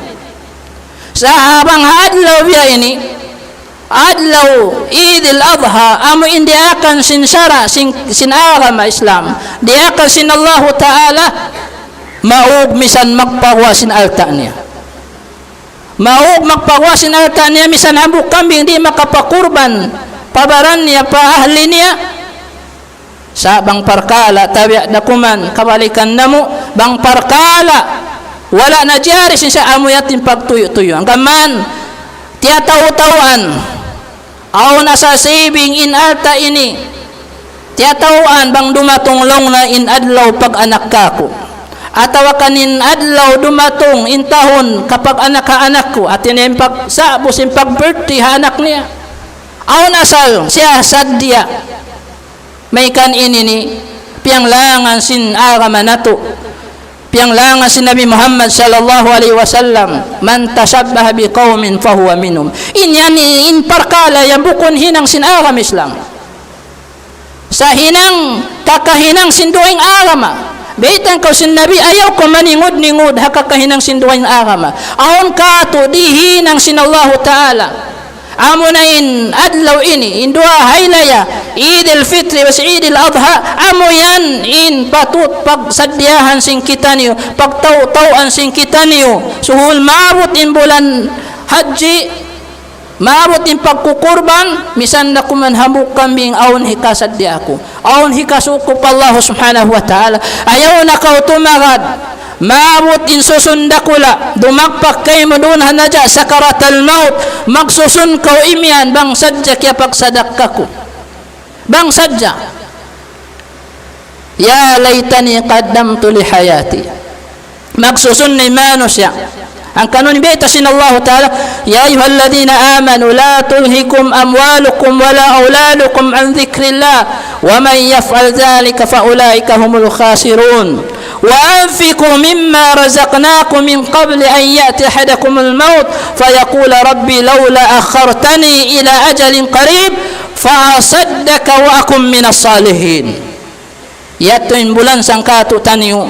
Sa' bang ha adlaw biya' ini, adlaw Eid al-Adha, amu in diyaakan sin sara', sin, sin agama Islam, diyaakan sin Allahu Ta'ala, maug misan magpaguwa' sin alta' niya. Maug magpaguwa' sin alta' niya, misan hambuuk kambing di' makapakurban, pa baran niya, pa ahli niya. Sa' bang parkala', tabiya' da kuman, kabalikan namu', bang parkala', wala' na jari sin sa' amu yadtu in pagtuyu'-tuyu'. Hangkan man, tiyataw-tawaan, awn asal saving in alta' ini, tiyatawaan bang dumatung laung niya in adlaw pag-anak kāku'. Atawa kan in adlaw dumatung in tahun kapag-anak ha anak ku, hāti niya in pag-, sa'bu sin pag-birthday ha anak niya. Awn asal, siya saddiya. Maykan ini ini, piyanglangan sin agama natu'. Piyanglangan sin Nabi Muhammad sallallahu alayhi wasallam, من تشبه بقوم فهو منهم. In yan, in parkala' yan bukun hinang sin agama Islam. Sa' hinang, kakahinang sin dugaing agama. Bayta' kaw sin Nabi, ayaw kaw maningud-ningud ha kakahinang sin dugaing agama. Awn katu' dihinang sin Allahu Ta'ala. Amuna in adlaw ini, in duwa haylaya, Eid al-Fitr iban Eid al-Adha, amu yan in patut pagsadyahan sin kitaniyu, pagtaw-tawanan sin kitaniyu, suhul maabut in bulan Hajji, maabut in pagkukurban, misan da kuman hambuuk kambing awn hikasadya ku. Awn hikasukup Allah Subhanahu wa Ta'ala. Ayaw na kaw tumagad. Maabut in susun dakula'. Dumagpak kaymu duun ha naja' sakaratal maut. Magsusun kaw imiyan bang sadja kiyapagsadakka ku. Bang sadja. يا ليتني قدمت لحياتي. Magsusun na in manusiya'. Hangkan unu in bayta' sin Allahu Ta'ala, يا أيها الذين آمنوا لا تلهكم أموالكم ولا أولادكم عن ذكر الله ومن يفعل ذلك فأولئك هم الخاسرون. وأنفقوا مما رزقناكم من قبل أن يأتي أحدكم الموت فيقول رب لولا أخرتني إلى أجل قريب فأصدق وأكن من الصالحين. Yadtu in bulan sangkatu' taniyu.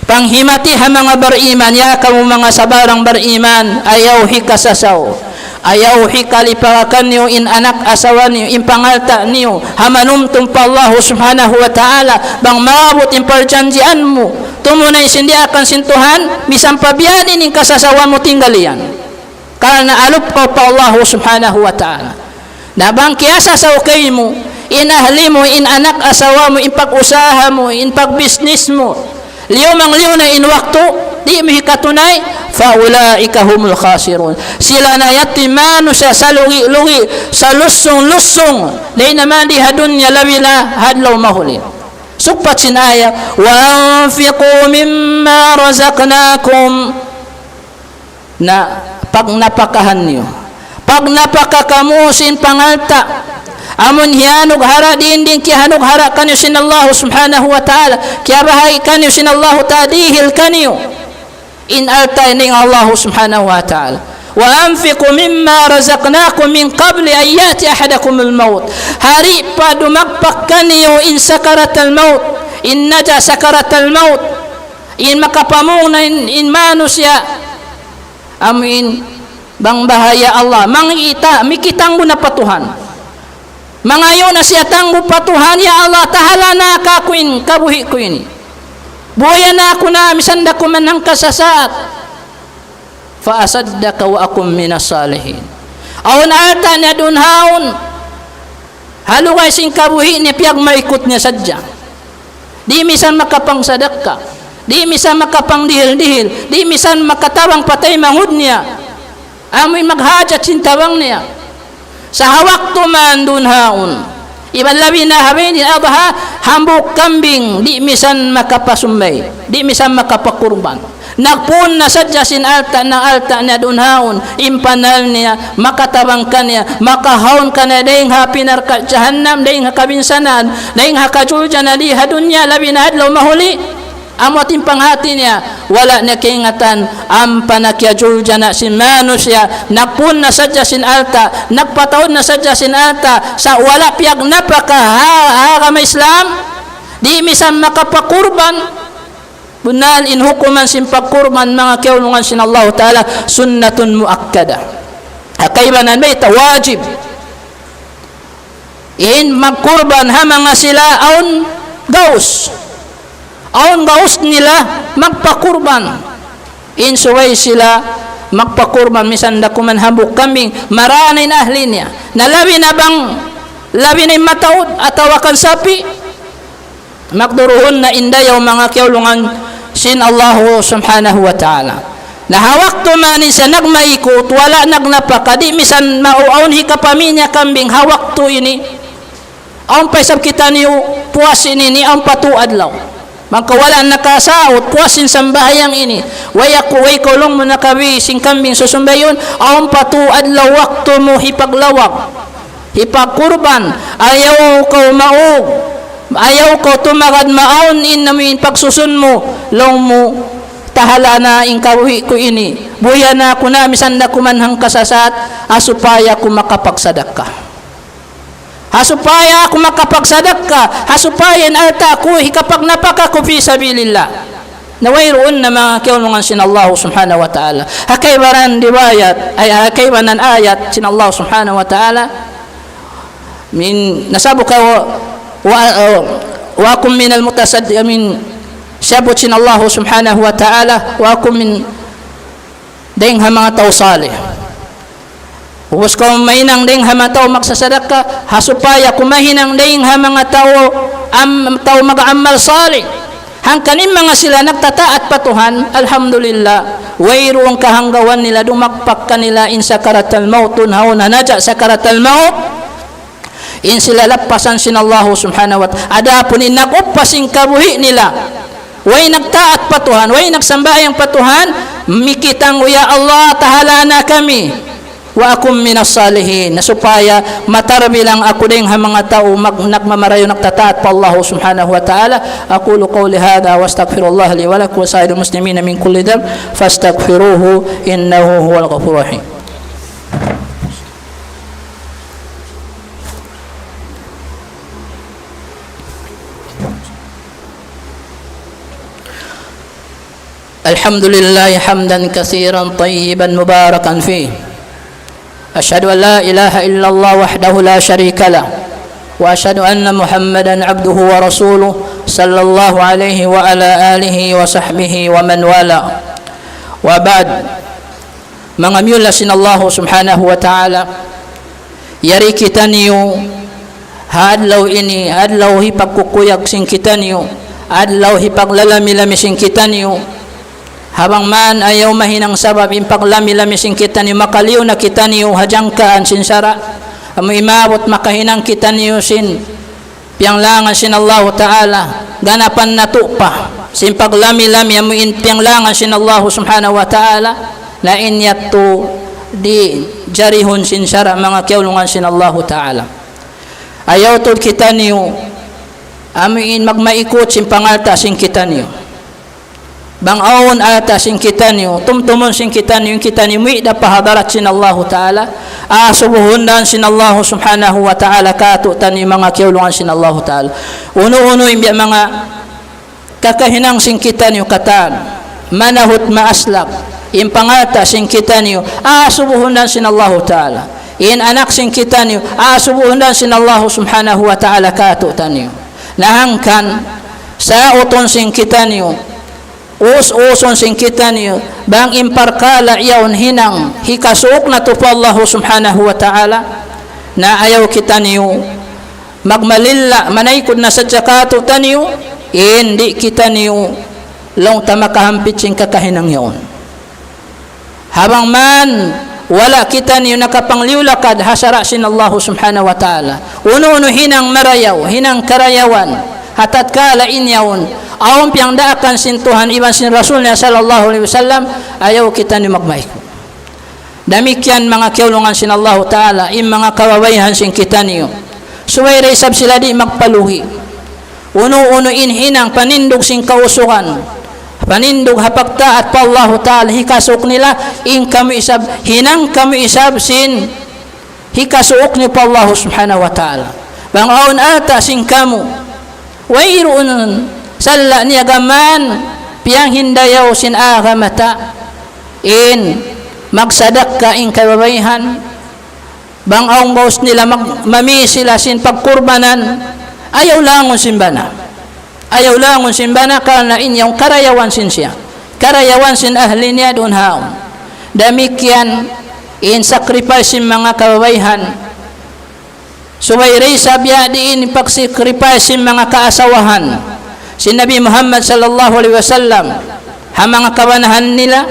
Panghimati ha manga bariman, ya kamu manga sabarang bariman, ayaw hikasasaw. Ayaw hikalipakan niyu in anak asawa niyu, in pangalta' niyu, ha manumtum pa Allahu Subhanahu wa Ta'ala, bang maabut in parjanjian mu, tumunay sin diyaakan sin Tuhan, misan pa biya' diin in kasasawan mu tinggal yan. Karna' alup kaw pa Allahu Subhanahu wa Ta'ala. Na bang kiyasasaw kaymu, in ahli mu, in anak asawa mu, in pag-usaha mu, in pagbisnis mu, liyumang-liyu na in waktu, di' mu hikatunay, فأولئك هم الخاسرون. Sila na yadtu in manusiya' salugi'-lugi', salusung-lusung, dayn ha manga di ha dunya labi na ha adlaw mahuli. Sugpat sin ayat, وأنفقوا مما رزقناكم. Na pagnapakahan niyu. Pagnapaka kamu sin pangalta'. Amun hiyanughara' diin-diin kiyahanughara' kaniyu sin Allah Subhanahu wa Ta'ala. Kiyabahagi' kaniyu sin Allah Ta'ala, dihil kaniyu. In alta' ini Allah Subhanahu wa Ta'ala. وأنفقوا مما رزقناكم من قبل أن يأتي أحدكم الموت. Hari pa dumagpak kaniyu in sakaratal maut. In naja' sakaratal maut. In makapamung na in, in manusiya'. Amu in bang bahaya Allah. Mangita', mikitanggu na pa Tuhan. Mangayu' na siya tanggu pa Tuhan, "Ya Allah, tahala na kaku' in kabuhi' ku ini. Buhayan aku na misan da kuman hangka sasaat." فأصدق وأكن من الصالحين. Awn alta' niya duun haun. Ha lugay sin kabuhi' niya piyagmaikut niya sadja. Di' misan makapangsadakka. Di' misan makapangdihil-dihil. Di' misan makatabang pa taymanghud niya. Amu in maghajat sin tabang niya. Sa' ha waktu man duun haun. Iban labi na ha Eid Adha, hambuuk kambing, di' misan makapasumbay. Di' misan makapakurban. Nagpuun na sadja sin alta', na alta' niya duun haun, in panal niya, makatabang kaniya, makahaun kaniya dayn ha api narka' jahannam, dayn ha kabinsanaan, dayn ha kajuljana di ha dunya, labi na adlaw mahuli. Amu in panghati niya, wala' niya kaingatan, ampa na kiyajuljana sin manusiya', nagpuun na sadja sin alta', nagpataud na sadja sin alta', sa' wala' piyagnapaka ha, ha agama Islam, di' misan makapakurban, Bunnal in hukuman sin pagkurban manga kiyaulungan sin Allahu Ta'ala sunnatun muakkada. Ha kaibanan bayta' wajib. In magkurban ha manga sila awn gaus. Awn gaus nila magpakurban. In subay sila magpakurban misan da kuman hambuuk kambing, marā na in ahli niya. Na labi na bang, labi na in mataud atawa kan sapi'. Magduruhun na in dayaw manga kiyaulungan sin Allahu Subhanahu wa Ta'ala. Na ha waktu man in siya nagmaikut, wala' nagnapaka, di' misan mau awn hikapamī niya kambing ha waktu ini. Awn pa isab kitaniyu puas ini, ini awn pa tū adlaw. Maka wala' nakasaut, puas sin sambahayang ini. Way aku, way kaulung mu nakabī sin kambing susumbayun, awn pa tū adlaw waktu mu hipaglawag. Hipagkurban, ayaw kaw maug. Ayaw kaw tumagad maawn in amu in pagsusun mu, laung mu, tahala na in kabuhi' ku ini. Buhian na aku na misan da kuman hangkasasat, ha supaya aku makapagsadakka. Ha supaya aku makapagsadakka, ha supaya in alta' ku hikapagnapaka ku fi sabilillah. Na wayruun na manga kiyaulungan sin Allah subhanahu wa ta'ala. Ha kaibanan riwayat, ay ha kaibanan ayat sin Allah subhanahu wa ta'ala. Min, nasabu ka wa, wa, wa akum minal mutasaddi-, amin, siyabut sin Allah subhanahu wa ta'ala, wa akum min, dayng ha manga tau salih. Ubus kaw mahinang dayng ha manga tau magsasadakka, ha supaya kaw mahinang dayng ha manga tau, am, tau mag-amal salih. Hangkan in manga sila nagtataat pa Tuhan, alhamdulillah, wayruun kahanggawan nila dumakpak kanila in sakaratal maut, tun haun hanaja sakaratal maut, in sila lappasan sin Allah subhanahu wa ta'ala. Adapun in nag-uppas sin kabuhi' nila, way nagtaat pa Tuhan, way nagsambahayang pa Tuhan, mikitang, "Ya Allah, tahala na kami. Wa akum minas salihin." Na supaya matarbilang aku dayng ha manga tau mag-, nagmamarayaw nagtataat pa Allah subhanahu wa ta'ala. أقول قولي هذا وأستغفر الله لي ولكم ولسائر المسلمين من كل ذنب فاستغفروه إنه هو الغفور الرحيم. الحمد لله حمدا كثيرا طيبا مباركا فيه. أشهد أن لا إله إلا الله وحده لا شريك له، وأشهد أن محمدا عبده ورسوله، صلى الله عليه وعلى آله وصحبه ومن والاه. وبعد. Manga miyulliya sin Allah subhanahu wa ta'ala, yari kitaniyu ha adlaw ini, adlaw hipagkukuyag sin kitaniyu, adlaw hipaglalami-lami sin kitaniyu. Ha bang man ayaw mahinang sabab in paglami-lami sin kitaniyu, makaliyu na kitaniyu ha jangkaan sin sara', amu in maabut makahinang kitaniyu sin piyanglangan sin Allahu Ta'ala, ganapan natu' pa sin paglami-lami amu in piyanglangan sin Allahu Subhanahu wa Ta'ala, na in yadtu di' jarihun sin sara', manga kiyaulungan sin Allahu Ta'ala. Ayaw tuud kitaniyu amu in magmaikut sin pangalta' sin kitaniyu. Bang awn alta' sin kitaniyu, tumtumun sin kitaniyu, in kitaniyu muwi' da pa hadarat sin Allahu Ta'ala, asubuhun da sin Allahu Subhanahu wa Ta'ala kātu'niyu, manga kiyaulungan sin Allahu Ta'ala. Unu-unu in biya' manga kakahinang sin kitaniyu katan, manahut maaslak, in pangalta' sin kitaniyu, asubuhun da sin Allahu Ta'ala. In anak sin kitaniyu, asubuhun da sin Allahu Subhanahu wa Ta'ala kātu'niyu. Na hangkan, sautun sin kitaniyu, us-usun sin kitaniyu, bang in parkala' yaun hinang hikasuuk natu' pa Allahu Subhanahu wa Ta'ala, na ayaw kitaniyu magmalilla, manaykud na sadja kātu'niyu, in di' kitaniyu laung ta makahampit sin kakahinang yaun. Ha bang man, wala' kitaniyu nakapangliyu-lakad ha sara' sin Allahu Subhanahu wa Ta'ala. Unu-unu hinang marayaw, hinang karayawan, ha tatkala in yaun, awn piyangdaakan sin Tuhan iban sin Rasul niya sallallahu alayhi wasallam, ayaw kitaniyu magmaikut. Damikkiyan manga kiyaulungan sin Allahu Ta'ala, in manga kababaihan sin kitaniyu. Subay da isab sila di' magpaluhi. Unu-unu in hinang panindug sin kausugan, panindug ha pagtaat pa Allahu Ta'ala, hikasuuk nila, in kamu isab, hinang kamu isab sin hikasuuk niyu pa Allahu Subhanahu wa Ta'ala. Bang awn alta' sin kamu, wayruun salla' niya gām piyanghindayaw sin agama ta, in magsadakka in kababaihan, bang awn gaus nila mag-, mami sila sin pagkurbanan, ayaw langun sin bana. Ayaw langun sin bana karna' in yaun karayawan sin siya. Karayawan sin ahli niya duun haun. Damikkiyan in sacrifice sin manga kababaihan. Subay da isab biya' diin in pag-sacrifice sin manga kaasawahan sin Nabi Muhammad sallallahu alayhi wasallam ha manga kabanahan nila.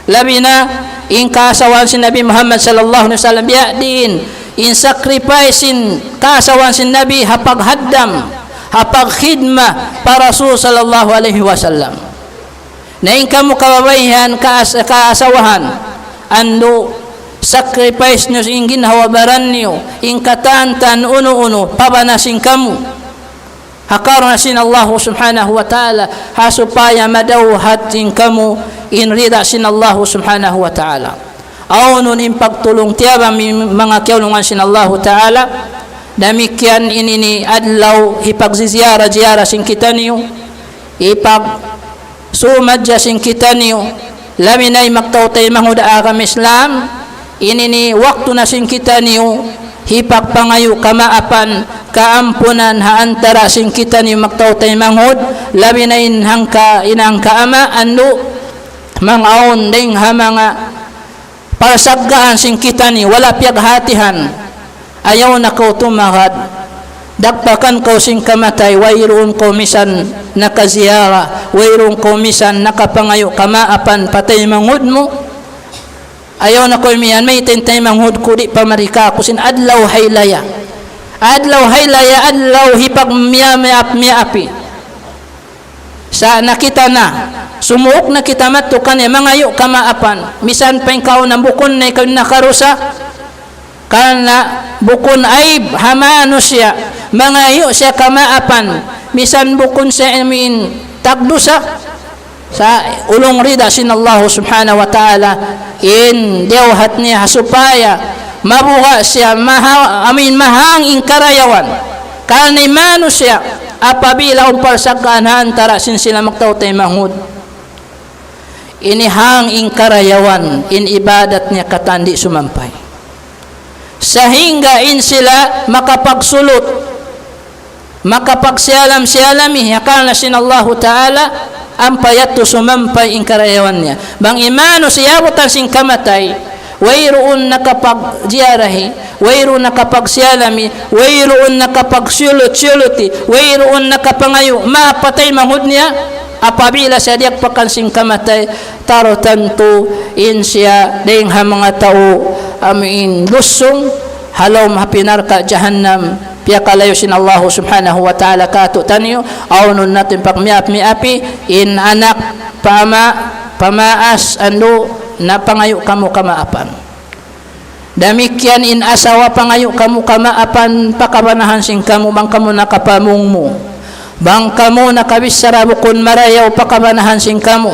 Labi na in kaasawahan sin Nabi Muhammad sallallahu alayhi wasallam, biya' diin in sacrifice sin kaasawahan sin Nabi ha paghaddam, ha pagkhidma pa Rasul sallallahu alayhi wasallam. Na in kamu kababaihan kaas-, kaasawahan, andu' sacrifice niyu in ginhawa-baran niyu, in katan-katan unu-unu, pa bana sin kamu. Ha karna' sin Allahu Subhanahu wa Ta'ala, ha supaya madawhat sin kamu in rida sin Allahu Subhanahu wa Ta'ala. Awnun in pagtulung-tiyaba mi-, manga kiyaulungan sin Allahu Ta'ala, damikkiyan in ini adlaw hipagziyara-ziyara sin kitaniyu, hipagsumadja sin kitaniyu, labi na in magtautay manghud ha agama Islam, in ini waktu na sin kitaniyu, hipagpangayu' kamaapan, kaampunan ha antara' sin kitaniyu magtautay manghud, labi na in hangka ina' hangka ama', andu', manga awn dayng ha manga parsaggaan sin kitaniyu, wala' piyaghatihan. Ayaw na kaw tumagad. Dagpakan kaw sin kamatay, wayruun kaw misan nakaziyara, wayruun kaw misan nakapangayu' kamaapan pa taymanghud mu. Ayaw na kaw imiyan, mayta' in taymanghud ku di' pa mari kāku' sin adlaw haylaya. Adlaw haylaya, adlaw hipagmiya-, miya-, miyapi. Sa' nakita' na, sumuuk na kita madtu kaniya, mangayu' kamaapan. Misan pa in kaw na bukun na ikaw nakarusa, karna' bukun aib ha manusiya', mangayu' siya kamaapan. Misan bukun siya amuin tagdusa, sa' ulung rida sin Allahu Subhanahu wa Ta'ala, in diyawhat niya ha supaya mabuga' siya, maha-, amuin mahang in karayawan. Karna' in manusiya', apabila awn parsaggaan ha antara' sin sila magtautay manghud, ini hang in karayawan, in ibadat niya katan di' sumampay. Sahingga in sila makapagsulut, makapagsiyalam-siyalami, ha karna' sin Allahu Ta'ala, ampa yadtu sumampay in karayawan niya. Bang in manusiya' butan sin kamatay, wayruun nakapagjiyarahi, wayruun nakapagsiyalami, wayruun nakapagsiyulut-siyuluti, wayruun nakapangayu' maap pa taymanghud niya, apabila siya diyagpakan sin kamatay, tarutantu in siya dayng ha manga tau amuin lusung, ha lawm api narka' jahannam, piyakalayu' sin Allahu Subhanahu wa Ta'ala kātu'niyu, awnun natu' in pagmiyaap-miyapi, in anak, pa ama', pa maas, andu', na pangayu' kamu kamaapan. Damikkiyan in asawa, pangayu' kamu kamaapan pa kabanahan sin kamu, bang kamu nakapamungmu. Bang kamu nakabichara bukun marayaw pa kabanahan sin kamu.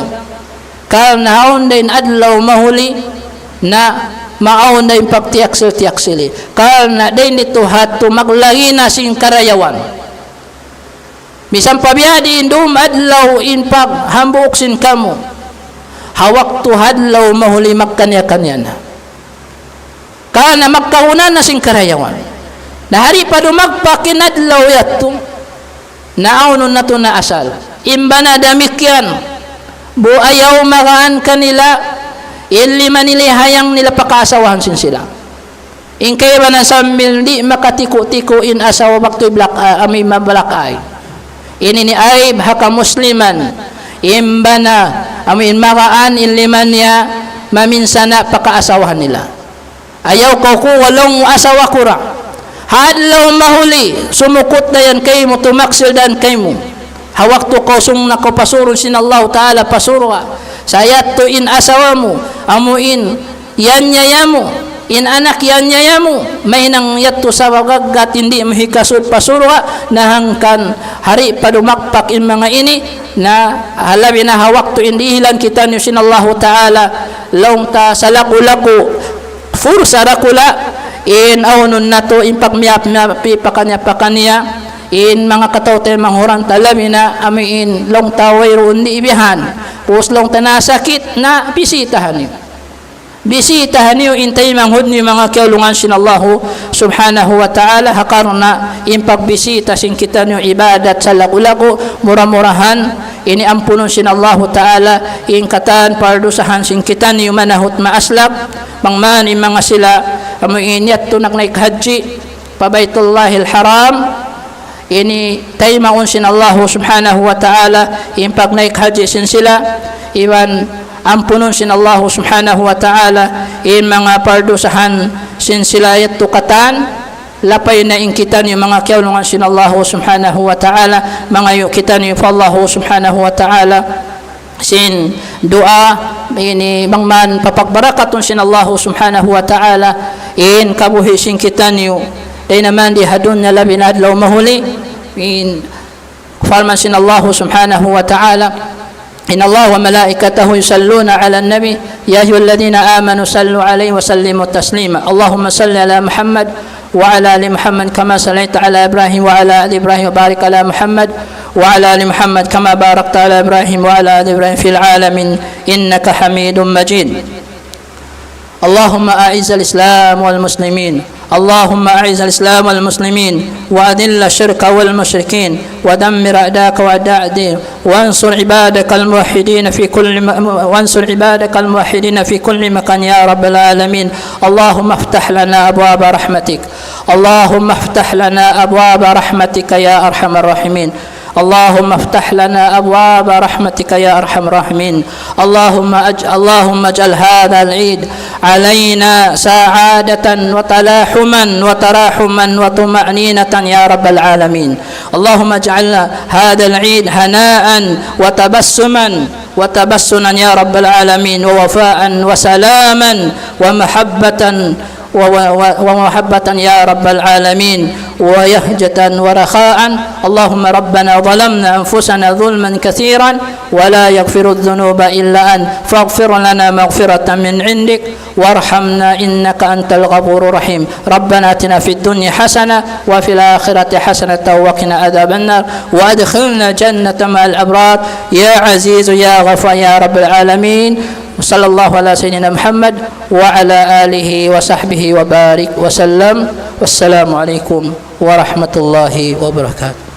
Karna' awn da in adlaw mahuli na maawn da in pagtiyaksil-tiyaksili. Karna' dayn ditu ha yadtu maglagi' na sin karayawan. Misan pa biya' diin dum adlaw in paghambuuk sin kamu. Ha waktu adlaw mahuli magkaniya-kaniya na. Karna' magkahuna na sin karayawan. Na di' pa dumagpak in adlaw yadtu, na awnun natu' na asal. In bana damikkiyan, bu ayaw magaan kanila, in lima nila hayang nila pakaasawahan sin sila. In kaibanan sambil di' makatiku'-tiku' in asawa waktu black, ah, amuin mablakay. Ini ini aib ha kamusliman. In bana, amuin magaan in lima niya, maminsana' pakaasawahan nila. Ayaw kaw kuwa' laung mu asawa ku ra. Ha adlaw mahuli, sumukut da yan kaymu, tumaksil da yan kaymu. Ha waktu kaw sung na kaw pasurun sin Allahu Ta'ala pa surga'. Sa' yadtu in asawa mu, amuin yan niya mu, in anak yan niya mu, mahinang yadtu sabab agad in di' mu hikasud pa surga', na hangkan di' pa dumagpak in manga ini, na halabi na ha waktu in dihilan kitaniyu sin Allahu Ta'ala, laung ta salaku-laku, fursa dakula', in awnun natu' in pagmiyaap-miyaap pakaniya-pakaniya, in manga kataw-taymanghuran ta labi na amuin laung ta wayruun di' bihan, pus laung ta nasakit na bisitahan niyu. Bisitahan niyu in taymanghud niyu manga kiyaulungan sin Allahu Subhanahu wa Ta'ala, ha karna' in pagbisita sin kitaniyu ibadat salaku-laku, mura-murahan, ini ampunun sin Allahu Ta'ala, in katan pardusahan sin kitaniyu manahut maaslak, bang man in manga sila, amuin yadtu nagnaik hajji, pa Baytullahil Haram, ini taymaun sin Allahu Subhanahu wa Ta'ala, in pagnaik hajji sin sila, iban ampunun sin Allahu Subhanahu wa Ta'ala, in manga pardusahan sin sila yadtu katan, lapay na in kitaniyu manga kiyaulungan sin Allahu Subhanahu wa Ta'ala, mangayu' kitaniyu pa Allahu Subhanahu wa Ta'ala, sin duwaa ini bang man papagbarakatun sin Allahu Subhanahu wa Ta'ala in kabuhi' sin kitaniyu. Dayn ha mandi ha dunya labi na adlaw mahuli. In Parman sin Allah subhanahu wa ta'ala, إن الله وملائكته يصلون على النبي، يا أيها الذين آمنوا صلوا عليه وسلموا تسليما. اللهم صل على محمد وعلى آل محمد كما صليت على إبراهيم وعلى آل إبراهيم وبارك على محمد وعلى آل محمد كما باركت على إبراهيم وعلى آل إبراهيم في العالمين إنك حميد مجيد. اللهم أعز الإسلام والمسلمين. اللهم أعز الإسلام والمسلمين وأذل الشرك والمشركين ودمر أعداءك وأعداء الدين وانصر عبادك الموحدين في كل م-، وانصر عبادك الموحدين في كل مكان يا رب العالمين. اللهم افتح لنا أبواب رحمتك. اللهم افتح لنا أبواب رحمتك يا أرحم الراحمين. اللهم افتح لنا أبواب رحمتك يا أرحم الراحمين. اللهم اج-، اللهم اجعل هذا العيد علينا سعادة وتلاحما وتراحما وطمأنينة يا رب العالمين. اللهم اجعل هذا العيد هناء وتبسما وتبسما يا رب العالمين، ووفاء وسلاما ومحبة و-، و-، و-، ومحبة يا رب العالمين، ويهجة ورخاء. اللهم ربنا ظلمنا أنفسنا ظلما كثيرا ولا يغفر الذنوب إلا أنت، فاغفر لنا مغفرة من عندك وارحمنا إنك أنت الغفور الرحيم. ربنا آتنا في الدنيا حسنة وفي الآخرة حسنة وقنا عذاب النار وأدخلنا الجنة مع الأبرار يا عزيز يا غفار يا رب العالمين. وصلى الله على سيدنا محمد وعلى آله وصحبه وبارك وسلم. والسلام عليكم ورحمة الله وبركاته.